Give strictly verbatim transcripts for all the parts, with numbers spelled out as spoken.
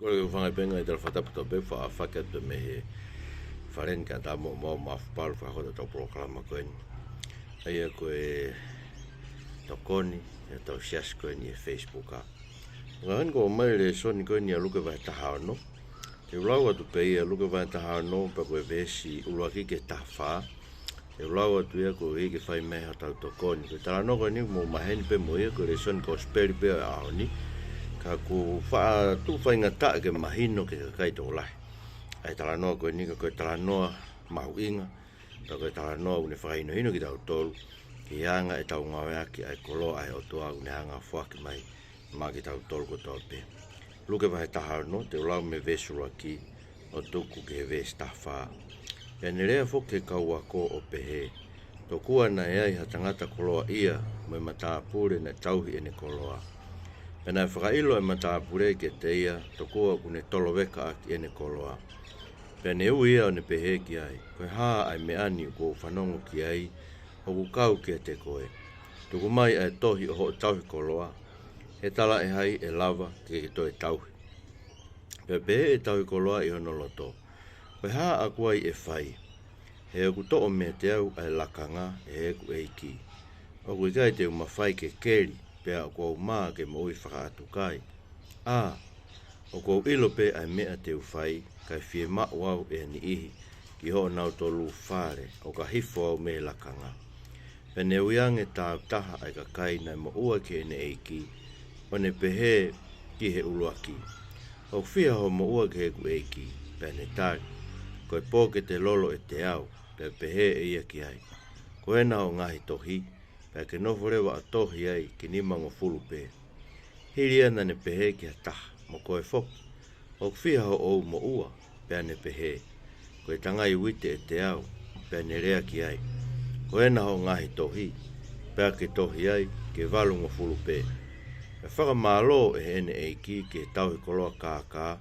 Ko e fanga penga i tala fatapu tau pe fa a fake atu mei he fale ni ka ta mo mo ma fapalu fakahoko ʻetau polokalama ko eni. ʻA ia ko e tokoni ʻetau siasi ko eni ʻi he Facebook a. Ngahani ko mai lēsoni ko eni ʻa Luke vahe taha ono. Te u lau atu pē ia Luke vahe taha ono pea ko e veesi ʻuluaki ki he taha fā. Te u lau atu ia koeʻuhi ke fai mei ai hotau tokoni. Ko e talanoa ko eni mou maheni pē mo ia ko e lēsoni kosipeli pē ʻo e ʻaho ni. Ka ʻoku faʻa tuʻu faingataʻa ke mahino ki he kakai tokolahi ʻa e talanoa ko eni ka ko e talanoa mahuʻinga. Ka ko e talanoa ʻoku ne fakahinohino kitautolu ki he anga ʻetau ngāueʻaki ʻa e koloa ʻa e ʻOtua ʻoku ne hanga ʻo foaki mai maʻa kitautolu kotoa pē. Luke vahe taha ono, te u lau mei he veesi ʻuluaki ʻo tuku ki he veesi taha fā. Pea ne lea foki ki he kau ako ʻo pehē, tokua naʻe ʻi ai ha tangata koloaʻia mo e matāpule naʻe tauhi ʻene koloa. Pea naʻe fakaʻilo ʻa e matāpule kiate ia, tokua ʻoku ne tolovekaʻaki ʻene koloa. Pea ne ui ia ʻo ne pehē ki ai, ko e hā ʻa e meʻa ni ʻoku ou fanongo ki ai ʻoku kau kiate koe? Tuku mai ʻa e tohi ʻo hoʻo tauhi koloa, he talaʻehai ʻe lava ke ke toe tauhi. Pea pehē ʻe he tauhi koloa ʻi hono loto, ko e hā ʻoku ai ʻe fai? He ʻoku toʻo meiate au ʻa e lakanga ʻe heʻeku ʻeiki. ʻOku ʻikai te u mafai ke keli, pea ʻoku ou mā ke moʻui fakaʻatukai. ʻĀ, ʻoku ou ʻilo pē ʻa e meʻa te u fai, kae fiemaʻu au ʻe ha niʻihi ki hoʻonautolu fale, ʻo ka hifo au mei he lakanga. Pea ne ui ange tāutaha ʻa e kakai naʻe moʻua ki heʻene ʻeiki, ʻo ne pehē ki he ʻuluaki, ʻoku fiha hoʻo moʻua ki heʻeku ʻeiki? Pea ne tali, ko e pōkete lolo ʻe teau. Pea pehē ʻe ia ki ai, ko ena hoʻo ngaahi tohi, pea ke nofo leva ʻo tohi ai ki he nimangofulu pē. Hili ia naʻa ne pehē ki ha taha, mo koe foki, ʻoku fiha hoʻo moʻua? Pea ne pehē, ko e tangai uite ʻe teau. Pea ne lea ki ai, ko ena hoʻo ngaahi tohi, pea ke tohi ai ki he valungofulu pē. Pea fakamālō ʻe heʻene ʻeiki ki he tauhi koloa kākā,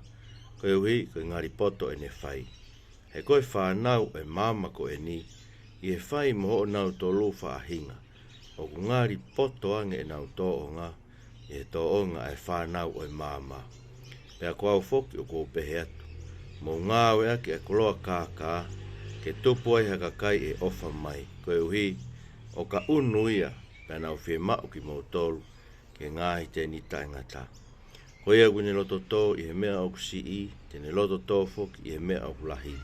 koeʻuhi ko e ngali poto ʻene fai. He ko e fānau ʻo e maama ko eni, ʻi he fai mo hoʻonautolu faʻahinga, ʻoku ngali poto ange ʻenau tōʻonga ʻi he tōʻonga ʻa e fānau ʻo e maama. Pea ko au foki ʻoku ou pehē atu, mou ngāueʻaki ʻa e koloa kākā ke tupu ai ha kakai ʻe ʻofa mai, koeʻuhi ʻo ka ʻunu ia, pea naʻa ku fiemaʻu kimoutolu ki he ngaahi tēniti taʻengata. Ko ia ʻoku ne lototō ʻi he meʻa ʻoku siʻi, te ne lototō foki ʻi he meʻa ʻoku lahi.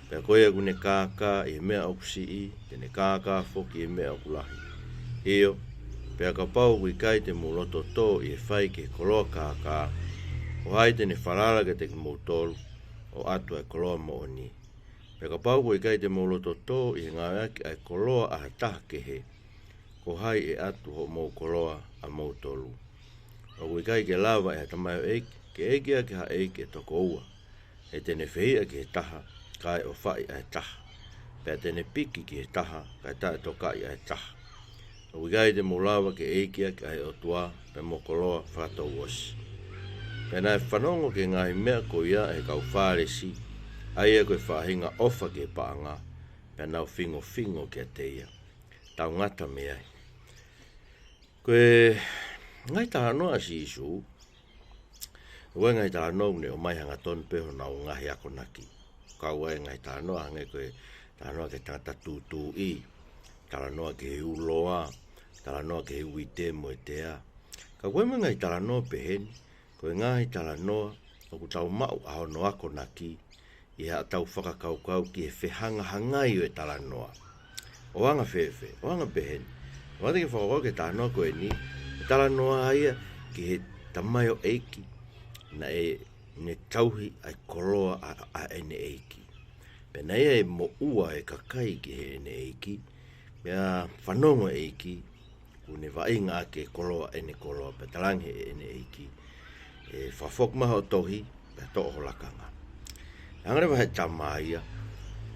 Pea ko ia ʻoku ne kākā ʻi he meʻa ʻoku siʻi, te ne kākā foki ʻi he meʻa ʻoku lahi. ʻIo, pea kapau ʻoku ʻikai te mou lototō ʻi he fai ki he koloa kākā, ko hai te ne falala kiate kimoutolu ʻo ʻatu ʻa e koloa moʻoni? Pea kapau ʻoku ʻikai te mou lototō ʻi he ngāueʻaki ʻa e koloa ʻa ha taha kehe, ko hai ʻe ʻatu hoʻomou koloa ʻamoutolu? ʻOku ʻikai ke lava ʻe ha tamaioʻeiki ke ʻeiki ʻaki ha ʻeiki ʻe toko ua, he te ne fehiʻa ki he taha, kae ʻofaʻi ʻa e taha, pea te ne piki ki he taha, kae taʻetokaʻi ʻa e taha. ʻOku ʻikai te mou lava ke ʻeiki ʻaki ʻa e ʻOtua pea mo e koloa fakatouʻosi. Pea naʻe fanongo ki he ngaahi meʻa ko ia ʻa e kau Fālesi, ʻa ia ko e faʻahinga ʻofa ki he paʻanga, pea nau fingofingo kiate ia. Tau ngata mei ai. Ko e ngaahi talanoa ʻa Sīsū, ʻoku ʻi ai e ngaahi talanoa ʻoku ne ʻomai hangatonu pē honau ngaahi akonaki. Kau ai e ngaahi talanoa hangē ko e talanoa ki he tangata tūtuuʻi, talanoa ki he uloa, talanoa ki he uite mo e tea. Ka ʻoku ʻi ai mo e ngaahi talanoa pehē ni, ko e ngaahi talanoa ʻoku tau maʻu ʻa hono akonaki ʻi haʻatau fakakaukau ki he fehangahangai ʻo e talanoa. ʻO anga fēfē, ʻo anga pehē ni. ʻOatu ke fakakaukau ki he talanoa ko eni, e talanoa ia ki he tamaioʻeiki naʻe ne tauhi ʻa e koloa ʻa, ʻa ʻene ʻeiki. Pea naʻe ʻi ai e moʻua e kakai ki heʻene ʻeiki, pea fanongo e ʻeiki, ʻoku ne vaʻinga ʻaki e koloa ʻene koloa pea talaange heʻene ʻeiki, ʻe fakafoki mai hoʻo tohi, pea toʻo ho lakanga. Hanga leva he tama ia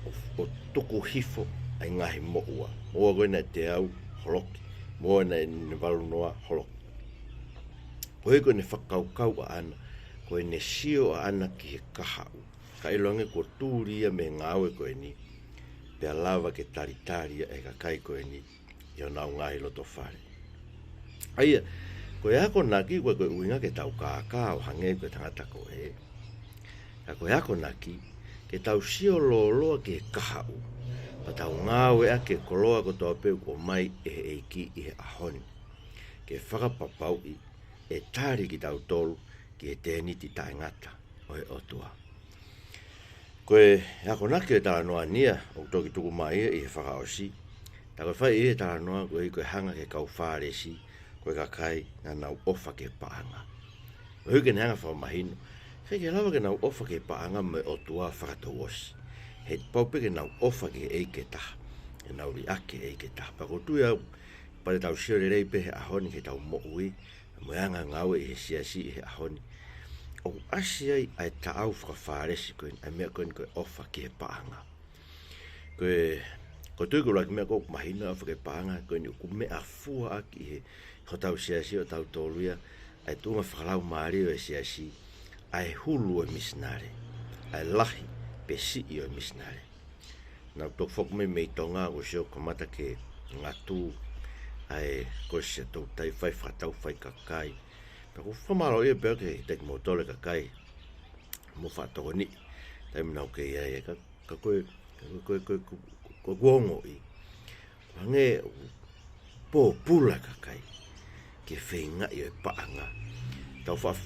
ʻo, ʻo tuku hifo ʻa e ngaahi moʻua. Moʻua ko ē naʻe teau, holoki. Moʻua naʻe valunoa, holoki. Ko e ko ʻene fakakaukau ʻaʻana, ko ʻene sio ʻaʻana ki he kahaʻu. Ka ʻiloange kuo tuli ia mei he ngāue ko eni, pea lava ke talitali ia ʻe he kakai ko eni ʻi honau ngaahi loto fale. ʻA ia, ko e akonaki ko e ko e ʻuhinga ke tau kākā ʻo hangē ko e tangata ko ē. Ka ko e akonaki, ke tau sio lōloa ki he kahaʻu, pea tau ngāueʻaki e koloa kotoa pē ʻoku ʻomai ʻe he ʻEiki ʻi he ʻaho ni, ke fakapapauʻi ʻe tali kitautolu ki he tēniti taʻengata ʻo e ʻOtua. Ko e akonaki ʻo e talanoa ni ia ʻoku toki tuku mai ia ʻi he fakaʻosi. Tā ko e fai ʻe he talanoa ko e, ko e hanga ʻe he kau Fālesi, ko e kakai naʻa nau ʻofa ki he paʻanga. Koeʻuhi ke ne hanga ʻo fakamahino, ʻikai ke lava ke nau ʻofa ki he paʻanga mo e ʻOtua fakatouʻosi. He pau pē ke nau ʻofa ki he ʻEiki ʻe taha, ke nau liʻaki e ʻEiki ʻe taha. Pea ʻoku ou tui au, kapau te tau sio lelei pē he ʻaho ni ki heʻetau moʻui, mo e anga e ngāue ʻi he siasi ʻi he ʻaho ni, ʻoku ʻasi ai ʻa e taʻau faka-Fālesi ko eni, ʻa e meʻa ko eni ko e ʻofa ki he paʻanga. Ko e, ʻoku ou tui ko e ʻuluaki meʻa ʻoku mahino ʻofa ki he paʻanga ko eni ʻoku meʻafua ʻaki ʻe hotau siasi ʻo tautolu ia ʻa e tuʻunga fakalaumālie ʻo e siasi, ʻa e hulu ʻo e misinale, ʻa e lahi pe siʻi ʻo e misinale. Naʻa ku toki foki mai mei Tonga, ʻoku ou sio kamata ke ngatu ʻa e Kolisi ʻa Siaʻatoutai, fai fakatau, fai kakai. Pea ʻoku ou fakamālōʻia pē au ki he, kiate kimoutolu e kakai, mo faʻa tokoniʻi taimi naʻa ku kei ʻi ai, ka, ka ko e, ka ko e, ko e, ko e, ko e, ko e ʻoku ou ongoʻi, hangē ʻoku pōpula e kakai ki he feingaʻi ʻo e paʻanga. Tau fa-,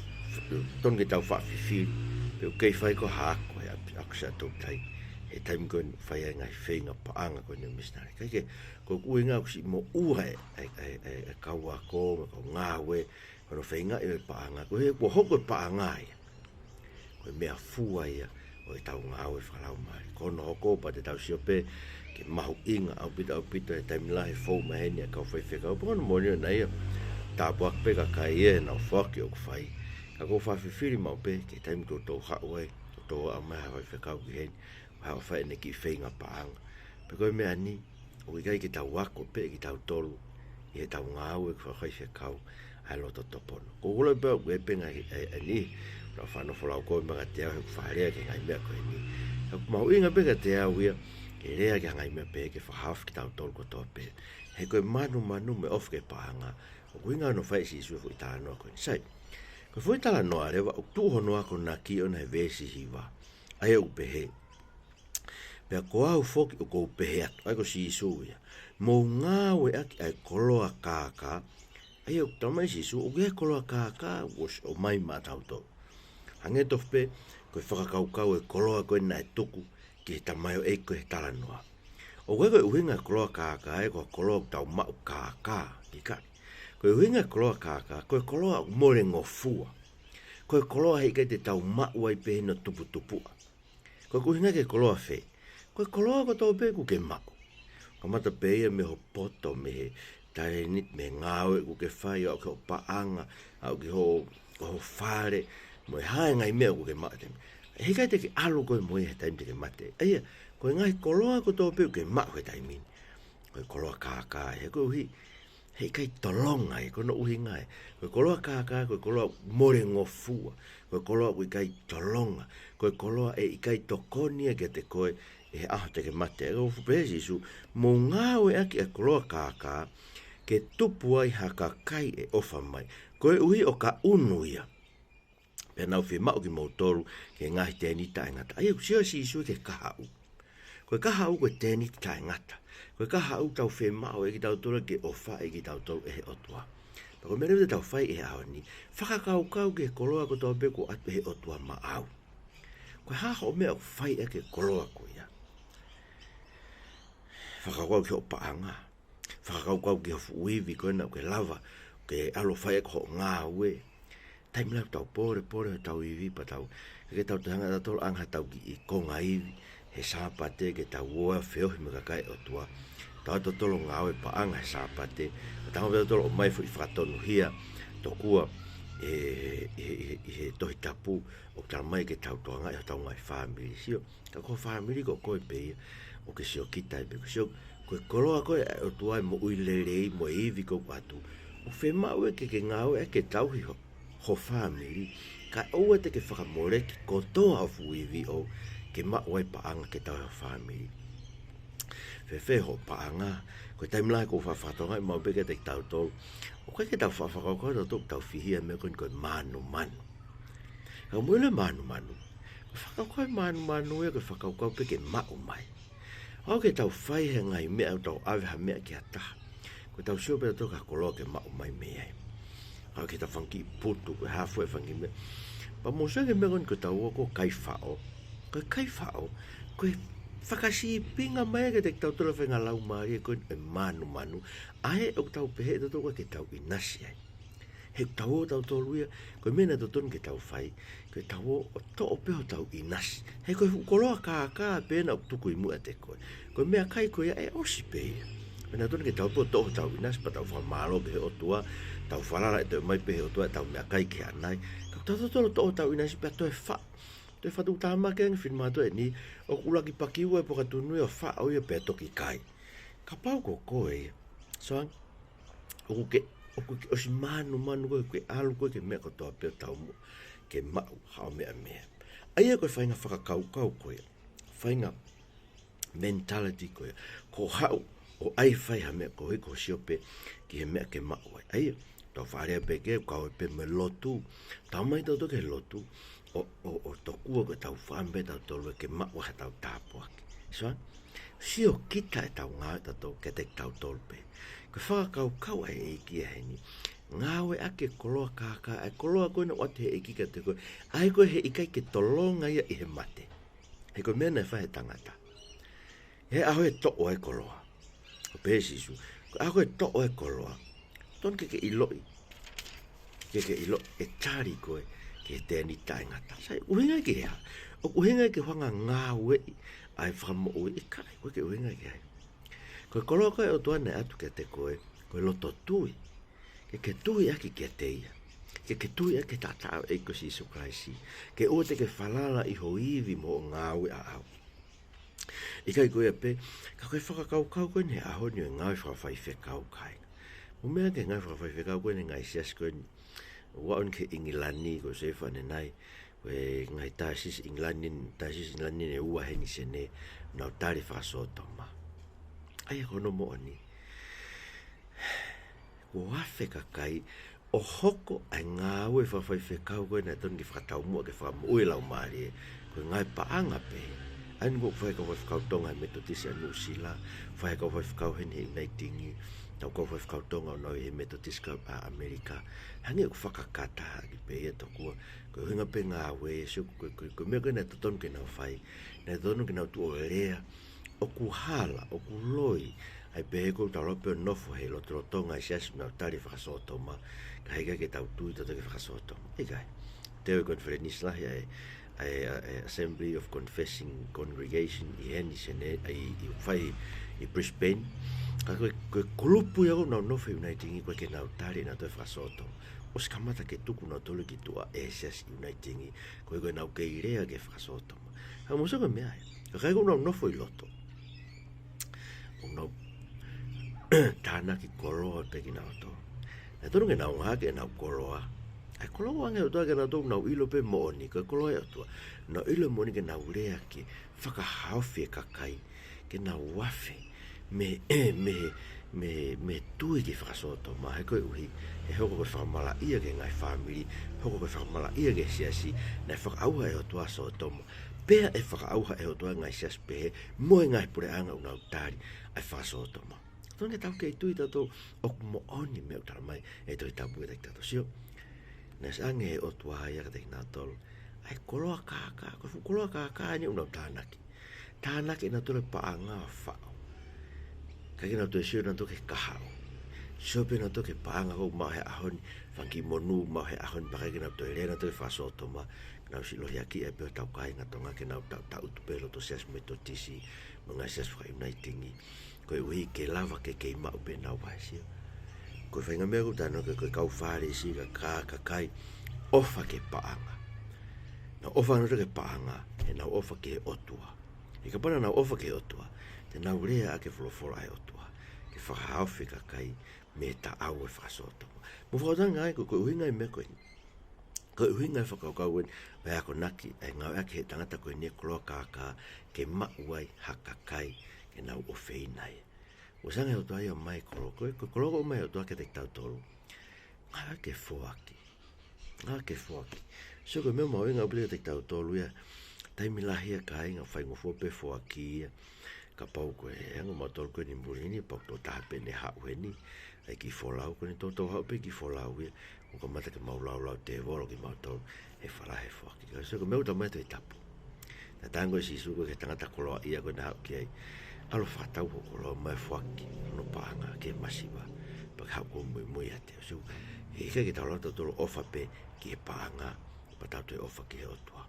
tonu ke tau faʻa fifili pe ʻoku kei fai ko ha ako ʻi he ʻapi, ako Siaʻatoutai he taimi ko eni ʻoku fai ai e ngaahi feinga paʻanga ko eni ʻa e misinale. Kae kehe, ko e ʻuhinga ʻoku siʻi moʻua e, e, e, e, e kau ako mo e kau ngāue, ko hono feingaʻi ʻo e paʻanga, koeʻuhi kuo hoko e paʻanga ia ko e meʻafua ia ʻo ʻetau ngāue fakalaumālie. Ko hono hoko, pea te tau sio pē ki he mahuʻinga ʻaupito, ʻaupito he taimi lahi e fou mai heni ʻa e kau faifekau. Pea ko hono moʻoni ʻoku ʻi ai e tāpuaki pē kakai ia ʻenau foaki ʻoku fai. Ka ʻoku ou faʻa fifili maʻu pē ki he taimi ʻoku toutou haʻu ai, toutou ʻomai ha faifekau ki heni, ʻo haʻu ʻo fai ʻene kiʻi feinga paʻanga. Pea ko e meʻa ni, ʻoku ʻikai ke tau ako pē kitautolu ʻi heʻetau ngāue ko e fakafaifekau ʻa e loto tōpono. Ko e kole pē ʻoku ʻi ai pē ngaahi, ʻa e, ʻa e niʻihi naʻa nau faʻa nofo lau kovi mai kiate au he ʻoku ou faʻa lea ki he ngaahi meʻa ko eni. Ka ʻoku mahuʻinga pē kiate au ia ke lea ki he ngaahi meʻa pehē ke fakahaofi kitautolu kotoa pē. He ko e mānumanu mo e ʻofa ki he paʻanga, ʻoku ʻuhinga hono fai ʻe Sīsū e foʻi talanoa ko eni. Sai, ko e foʻi talanoa leva ʻoku tuʻu hono akonaki ʻona he veesi hiva, ʻa ia ʻoku pehē: Pea ko au foki ʻoku ou pehē atu, ʻa ia ko Sīsū ia, mou ngāueʻaki ʻa e koloa kākā. ʻA ia ʻoku talamai ʻe Sīsū ʻoku ʻi ai e koloa kākā kuo ʻosi ʻomai maʻatautolu. Hangē tofu pē ko e fakakaukau e koloa ko ē naʻe tuku ki he tamaioʻeiki ko ē he talanoa. ʻOku ʻikai ko e ʻuhinga e koloa kākā ia ko e koloa ʻoku tau maʻu kākā, ʻikai. Ko e ʻuhinga e koloa kākā, ko e koloa ʻoku molengofua. Ko e koloa heʻikai te tau maʻu ai pē hano tuputupuʻa. Ko e ʻuhinga ki he koloa fē? Ko e koloa kotoa pē ʻoku ke maʻu. Kamata pē ia mei ho poto, mei he talēniti, mei he ngāue ʻoku ke fai, aʻu ki hoʻo paʻanga, aʻu ki ho, ho fale, mo e hā e ngaahi meʻa ʻoku ke maʻu he taimi. Heʻikai te ke ʻalu koe mo ia he taimi te ke mate. ʻA ia, ko e ngaahi koloa kotoa pē ʻoku ke maʻu he taimi ni, ko e koloa kākā ia, koeʻuhi heʻikai tolonga ia, ko hono ʻuhinga ia. Ko e koloa kākā, ko e koloa molengofua, ko e koloa ʻoku ʻikai tolonga, ko e koloa ʻe ʻikai tokoni ia kiate koe ʻi he ʻaho te ke mate. ʻOku pehē ʻe Sīsū, mou ngāueʻaki e koloa kākā ke tupu ai ha kakai ʻe ʻofa mai, koeʻuhi ʻoka ʻunu ia, pea nau fiemaʻu kimoutolu ki he ngaahi tēniti taʻengata. ʻA ia ʻoku sio ʻa Sīsū ki he kahaʻu. Ko e kahaʻu ko e tēniti taʻengata. Ko e kahaʻu ʻoku tau fiemaʻu ʻe kitautolu ke ʻofaʻi kitautolu ʻe he ʻOtua. Pea ko e meʻa leva te tau fai he ʻaho ni, fakakaukau ki he koloa kotoa pē kuo ʻoatu ʻe he ʻOtua maʻau. Ko e hā hoʻo meʻa ʻoku fai ʻaki e koloa ko ia? Fakakaukau ki hoʻo paʻanga. Fakakaukau ki ho fuʻu ivi ko ena ʻoku ke lava ke ʻalu ʻo fai ʻaki hoʻo ngāue. Taimi lahi ʻoku tau pōlepole hotau ivi pea tau, ke tau toe hanga ʻe tautolu ʻo ʻanga hotau kiʻi konga ivi he Sāpate ke tau ō ʻo feohi mo e kakai ʻo e ʻOtua. Tau ō tautolu ʻo ngāue paʻanga he Sāpate, ʻo tau ō tautolu ʻo ʻomai foʻi fakatonuhia tokua ʻi he, ʻi he, ʻi he, ʻi he Tohi Tapu ʻoku talamai ke tau tokangaʻi hotau ngaahi fāmili. Sio, ka ko ho fāmili ko koe pē ia, ʻoku ke siokita ai pē, ko e sio, ko e koloa ko ē ʻa e ʻOtua, e moʻui lelei mo e ivi kuo ʻoatu, ʻoku fiemaʻu ia ke ke ngāueʻaki ke tauhi ho, ho fāmili, kae ʻoua te ke fakamoleki kotoa ho fuʻu ivi ʻoʻou ke maʻu ai paʻanga ke tauhi ho fāmili. Fēfē hoʻo paʻanga? Ko e taimi lahi ʻoku ou faʻa fakatokangaʻi maʻu pē kiate kitautolu, ʻoku ʻikai ke tau faʻa fakakaukau tautolu ʻoku tau fihia he meʻa ko eni ko e mānumanu. Ka ko e moʻoni e mānumanu, Ko e fakakaukau mānumanu ia, ko e fakakaukau pē ke maʻu mai. ʻOua ke tau fai he ngaahi meʻa ʻo tau ʻave ha meʻa ki ha taha, ko ʻetau sio pē tautolu ki ha koloa ke maʻu mai mei ai. ʻOua ke tau fanga kiʻi putu, ko e hā fua e fanga kiʻi meʻa. Pea mou sio ki he meʻa ko eni ko ʻetau ō ko e kai faʻo. Ko e kai faʻo, ko e fakasīpinga mai ia kiate kitautolu e faʻahinga laumālie ko eni ʻo e mānumanu. ʻA ē ʻoku tau pehē ʻe tautolu ko ē ke tau ʻinasi ai. He ʻoku tau ō tautolu ia, ko e meʻa naʻe totonu ke tau fai, ko ʻetau ō ʻo toʻo pē hotau ʻinasi. He ko e fuʻu koloa kākā pē ena ʻoku tuku ʻi muʻa ʻiate koe. Ko e meʻakai ko ia ʻe ʻosi pē ia. Pea naʻe totonu ke tau ō pē ʻo toʻo hotau ʻinasi, pea tau fakamālō ki he ʻOtua, tau falala ʻe toe ʻomai pē he ʻOtua ʻetau meʻakai ki he ʻanai. Ka ʻoku tau tautolu ʻo toʻo hotau ʻinasi pea toe fa-, toe fatuʻutāmaki ange finemātuʻa eni, ʻoku ʻuluaki pakiua e pokatunu ia ʻo faʻo ia pea toki kai. Kapau ko koe ia, Soang, ʻoku ke, ʻoku ke ʻosi mānumanu koe, ke ʻalu koe ki he meʻa kotoa pē ʻo taumuʻa ke maʻu haʻo meʻa mei ai. ʻA ia ko e faʻahinga fakakaukau ko ia, faʻahinga mentality ko ia, ko e haʻu ʻo ʻai fai ha meʻa koeʻuhi ko e sio pē ki he meʻa ke maʻu ai. ʻA ia, tau fakalea pē ke kau pē mo e lotu, tau ō mai tautolu ki he lotu, ʻo, ʻo, ʻo tokua ko ʻetau fakaʻamu pē tautolu ke maʻu ai haʻatau tāpuaki. Soang, sio kita ʻetau ngāue tautolu kiate kitautolu pē. Ko e fakakaukau ʻa e ʻEiki ia heni, ngāueʻaki e koloa kākā, ʻa e koloa ko ē naʻe ʻoatu ʻe he ʻEiki kiate koe, ʻa ē ko ē he ʻikai ke tolonga ia ʻi he mate. He ko e meʻa naʻe fai ʻe he tangata. He ʻaho ʻe toʻo ai e koloa. ʻO pehē ʻe Sīsū, ko e ʻaho ʻe toʻo ai e koloa, totonu ke ke ʻiloʻi, ke ke ʻiloʻi ʻe tali koe ki he tēniti taʻengata. Sai, ʻuhinga ki he hā? ʻOku ʻuhinga ki he hanga ʻo ngāueʻi ʻa e Fakamoʻui? ʻIkai, ʻoku ʻikai ke ʻuhinga ki ai. Ko e koloa ko ē ʻa e ʻOtua naʻe ʻoatu kiate koe, ko e loto tui. Ke ke tui ʻaki kiate ia. Ke ke tui ʻaki ki he taʻataʻa ʻo e ʻEiki ko Sīsū Kalaisi. Ke ʻoua te ke falala ʻi ho ivi mo hoʻo ngāue ʻaʻau. ʻIkai ko ia pē, ka ko e fakakaukau ko eni he ʻaho ni ʻo e ngāue fakafaifekau, kāinga. Mou meʻa ki he ngāue fakafaifekau ko eni he ngaahi siasi ko eni. ʻOku aʻu eni ki ʻIngilani, ko e seifa ʻanenai, ko e ngaahi taisisi ʻIngilani, taisisi ʻIngilani ʻe ua heni Senē, nau tali fakasōtoma. ʻA ia ko hono moʻoni, kuo afe kakai ʻo hoko ʻa e ngāue fakafaifekau ko ē naʻe totonu ke fakataumuʻa ke fakamoʻui e laumālie, ko e ngaahi paʻanga pē. ʻA eni ʻoku fai ʻe he kau faifekau Tonga he Metotisi ʻa Nuʻusila, fai ʻe he kau faifekau heni he ʻUnaitingi, ʻetau kau faifekau Tonga ʻoku nau ʻi he Metotisi ka ʻa ʻAmelika. Hangē ʻoku fakakata ʻaki pē ia tokua ko e ʻuhinga pē ngāue, sio ko e, ko e, ko e meʻa ko ē naʻe totonu ke nau fai, naʻe totonu ke nau tuʻu ʻo lea, ʻoku hala, ʻoku loi, ʻa e pehē ʻoku tau lava pē ʻo nofo he lotolotonga ʻa e siasi ʻoku nau tali fakasōtoma, ka heʻikai ke tau tui tautolu ki he fakasōtoma. ʻIkai. Te u ʻi he konifelenisi lahi ʻa e, ʻa e, ʻa e Assembly of Confessing Congregation ʻi heni Senē, ʻa ē ʻoku fai ʻi Brisbane. Ka ko e, ko e kulupu ia ʻoku nau nofo he ʻUnaitingi ʻoku ʻikai ke nau tali ʻenautolu e fakasōtoma. ʻOsi kamata ke tuku nautolu ki tuʻa ʻe he siasi ʻUnaitingi, koeʻuhi ko ʻenau kei lea ki he fakasōtoma. Ka mou sio ki he meʻa ia. Kakai ʻoku nau nofo ʻi loto, ʻoku nau tānaki koloa pē kinautolu. Naʻe totonu ke nau ngāueʻaki ʻenau koloa. ʻA e koloa ʻoku ʻoange ʻe he ʻOtua kiate kinautolu, nau ʻilo pē moʻoni ko e koloa ʻa e ʻOtua. Nau ʻilo moʻoni ke nau lea ke fakahaofi e kakai, ke nau afe mei, mei, mei, mei he tui ki he fakasōtoma, he koeʻuhi he hoko ko e fakamalaʻia ki he ngaahi fāmili, hoko ko e fakamalaʻia ki he siasi, naʻe fakaʻauha ʻe he ʻOtua ʻa Sōtoma. Pea ʻe fakaʻauha ʻe he ʻOtua e ngaahi siasi pehē mo e ngaahi puleʻanga ʻoku nau tali ʻa e fakasōtoma. Totonu ke tau kei tui tautolu ʻoku moʻoni e meʻa ʻoku talamai ʻe he Tohi Tapu kiate kitautolu, sio. Naʻe ʻosi ʻoange ʻe he ʻOtua ia kiate kinautolu ʻa e koloa kākā, ko e fuʻu koloa kākā eni ʻoku nau tānaki. Tānaki ʻenautolu e paʻanga ʻo faʻo. ʻIkai ke nau toe sio nautolu ki he kahaʻu. Sio pē nautolu ki he paʻanga ʻoku maʻu he ʻaho ni, fanga kiʻi monū maʻu he ʻaho ni, pea ʻikai ke nau toe lea nautolu ki he fakasōtoma, ke nau siʻi lohiakiʻi ai pē hotau kāinga Tonga ke nau taʻu, taʻutu pē loto Siasi Metotisi mo e ngaahi siasi faka-Uniting. Koeʻuhi ke lava ke kei maʻu pē ʻenau vahe, sio. Ko e faʻahinga meʻa ʻoku tau talanoa ki ai, ko e kau Fālesi, ka, ka, kakai ʻofa ki he paʻanga. Nau ʻofa nautolu ki he paʻanga, he nau ʻofa ki he ʻOtua. He kapau naʻa nau ʻofa ki he ʻOtua, te nau lea ʻaki e folofola ʻa e ʻOtua ke fakahaofi e kakai mei he taʻau ʻo e fakasōtoma. Mou fakatauange ai ko, ko e ʻuhinga e meʻa ko eni. Ko e ʻuhinga e fakakaukau eni ʻo e akonaki, ʻa e ngāueʻaki ʻe he tangata ko eni e koloa kākā ke maʻu ai ha kakai ke nau ʻofeina ia. ʻOsi ʻoange ʻe he ʻOtua ia ʻo ʻomai e koloa ko ē, ko e koloa ko ē ʻomai ʻe he ʻOtua kiate kitautolu, ngāueʻaki ke foaki. Ngāueʻaki ke foaki. So ko e meʻa mahuʻinga ʻaupito kiate kitautolu ia, Taimi lahi ia kāinga, faingofua pē foaki ia. Kapau ko e hanga ʻo mautolu ko eni muli ni, pau ʻe tō taha pē ʻene haʻu heni, ʻai ki folau, ko ʻene toutou haʻu pē ki folau ia, ʻo kamata ke mau laulau tēvolo kimautolu he fala he foaki. Ka sio ko e meʻa ʻoku tau mai Tohi Tapu. Naʻe tango ʻe Sīsū ko e ki he tangata koloaʻia ko ē naʻe haʻu ki ai. ʻAlu ʻo fakatau hoʻo koloa mo e foaki hono paʻanga ki he masiva. Pea ke haʻu ʻo muimui ʻiate au. Sio, heʻikai ke tau lava tautolu ʻo ʻofa pē ki he paʻanga, pea tau toe ʻofa ki he ʻOtua.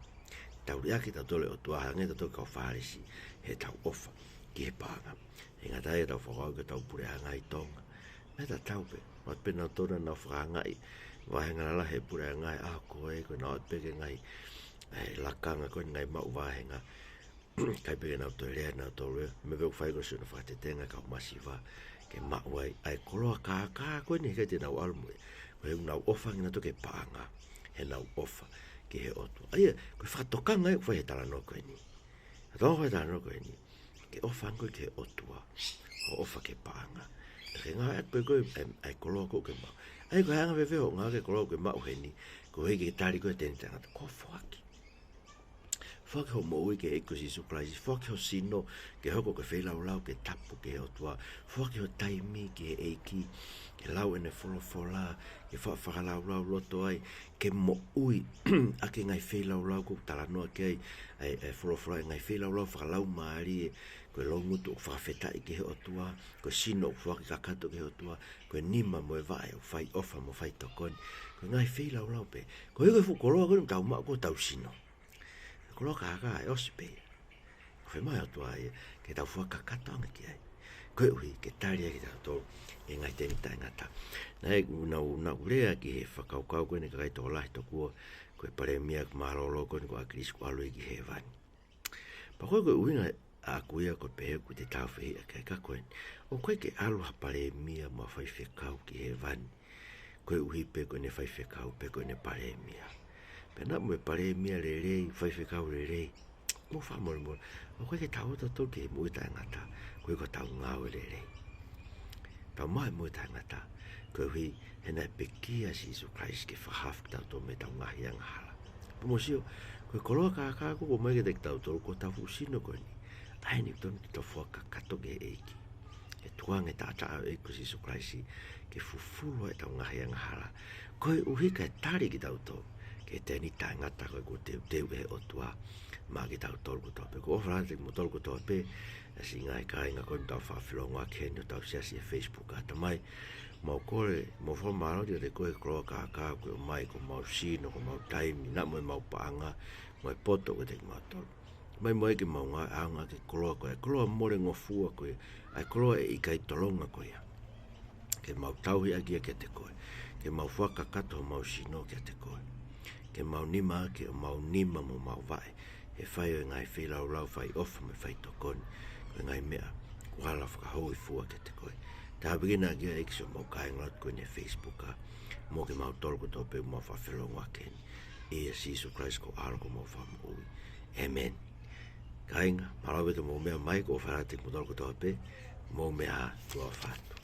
Tau liʻaki tautolu e ʻOtua, hangē tautolu ko e kau Fālesi, heʻetau ʻofa ki he paʻanga. He ngata ai ʻetau fakakaukau ki hotau puleʻanga ʻi Tonga. Meʻa tatau pē, ʻoatu pē nautolu naʻa nau fakaangaʻi vāhenga lalahi he puleʻanga ʻi he ʻaho ko ē, ko ʻenau ʻoatu pē ki he ngaahi, ʻa e lakanga ko ē ngaahi maʻu vāhenga. ʻIkai pē ke nau toe lea nautolu ia, meʻa pē ʻoku fai ko e sio ʻenau fakatetenga e kau masiva, ke maʻu ai ʻa e koloa kākā ko eni heʻikai te nau ʻalu mo ia. Ko e ʻuhinga ʻoku nau ʻofa ange nautolu ki he paʻanga, heʻenau ʻofa ki he ʻOtua. ʻA ia, ko e fakatokanga ia ʻoku fai he talanoa ko eni. Fakatokanga fai he talanoa ko eni. Ke ʻofa ange koe ki he ʻOtua, ʻo ʻofa ki he paʻanga. Pea ke ngāueʻaki pē ko ē ʻa e, ʻa e koloa ko ē ke maʻu. ʻA ia ko e anga fēfē hoʻo ngāueʻaki e koloa ʻoku ke maʻu heni, koeʻuhi ke tali koe ʻe he tēniti taʻengata? Ko e foaki. Foaki hoʻo moʻui ki he ʻEiki ko Sīsū Kalaisi, foaki ho sino ke hoko ko e feilaulau ke tapu ki he ʻOtua, foaki ho taimi ki he ʻEiki, ke lau ʻene folofola, ke fa-, fakalaulauloto ai, ke moʻui ʻaki e ngaahi feilaulau ʻoku talanoa ki ai ʻa e, ʻa e folofola, e ngaahi feilaulau fakalaumālie, ko e loungutu ʻoku fakafetaʻi ki he ʻOtua, ko e sino ʻoku foaki kakato ki he ʻOtua, ko e nima mo e vaʻe ʻoku fai ʻofa mo fai tokoni, ko e ngaahi feilaulau pē. Koeʻuhi ko e fuʻu koloa ko eni ʻoku tau maʻu ko hotau sino. Koloa kākā ʻe ʻosi pē ia. ʻOku fiemaʻu ʻe he ʻOtua ia ke tau foaki kakato ange ki ai, koeʻuhi ke tali ai kitautolu ʻe he ngaahi tēniti taʻengata. Naʻe, naʻa ku, naʻa ku lea ki he fakakaukau ko eni ʻa e kakai tokolahi tokua, ko e palēmia mālōlō ko eni ko ʻAkilisi kuo ʻalu ia ki hēvani. Pea ko e, ko e ʻuhinga ʻaʻaku ia ʻoku ou pehē ʻoku te tāufehiʻa ki ai, ka ko eni, ʻoku ʻikai ke ʻalu ha palēmia mo ha faifekau ki hēvani koeʻuhi pē ko ʻene faifekau pe ko ʻene palēmia. Pea naʻa mo e palēmia lelei, faifekau lelei, mou fakamolemole, ʻoku ʻikai ke tau ō tautolu ki he moʻui taʻengata koeʻuhi ko ʻetau ngāue lelei. Tau maʻu e moʻui taʻengata koeʻuhi he naʻe pekia ʻa Sīsū Kalaisi ke fakahaofi kitautolu mei heʻetau ngaahi angahala. Pea mou sio, ko e koloa kākā ko ē ʻoku ʻomai kiate kitautolu, ko hotau fuʻu sino ko eni. ʻA eni ʻoku totonu ke tau foaki kakato ki he ʻEiki, ke tukuange e taʻataʻa ʻo e ʻEiki ko Sīsū Kalaisi ke fufulu ai ʻetau ngaahi angahala, koeʻuhi kae tali kitautolu ki he tēniti taʻengata ko ē kuo teuteu ʻe he ʻOtua maʻa kitautolu kotoa pē. ʻOku ou ʻofa lahi atu kiate kimoutolu kotoa pē, ʻa e siʻi ngaahi kāinga ko eni ʻoku tau fakafelongoaki heni ʻi hotau siasi he Facebook. ʻA Tamai, mau kole, mau fakamālō atu kiate koe he koloa kākā kuo ke ʻomai, ko homau sino, ko homau taimi, naʻa mo ʻemau paʻanga, mo e poto kiate kimautolu. Mai mo e ke mau ngāueʻaki e koloa ko ē, koloa molengofua ko ē, ʻa e koloa ʻe ʻikai tolonga ko ia, ke mau tauhi ʻaki ia kiate koe, ke mau foaki kakato homau sino kiate koe, ke mau nima ʻaki homau nima mo homau vaʻe he fai ʻo e ngaahi feilaulau fai ʻofa mo e fai tokoni, ko e ngaahi meʻa kuo ala fakahōifua kiate koe. Tāpuekina ʻaki ia ʻEiki siʻomau kāingalotu ko eni he Facebook, ʻa, mo kimautolu kotoa pē ʻoku mau fakafelongoaki heni. ʻIa Sīsū Kalaisi ko ho ʻAlo ko homau Fakamoʻui. ʻĒmeni. Kāinga, mālō ʻaupito hoʻomou meʻa mai, ʻoku ou ʻofa lahi atu kiate kimoutolu kotoa pē, mou meʻa ā, tuʻa ʻofa atu.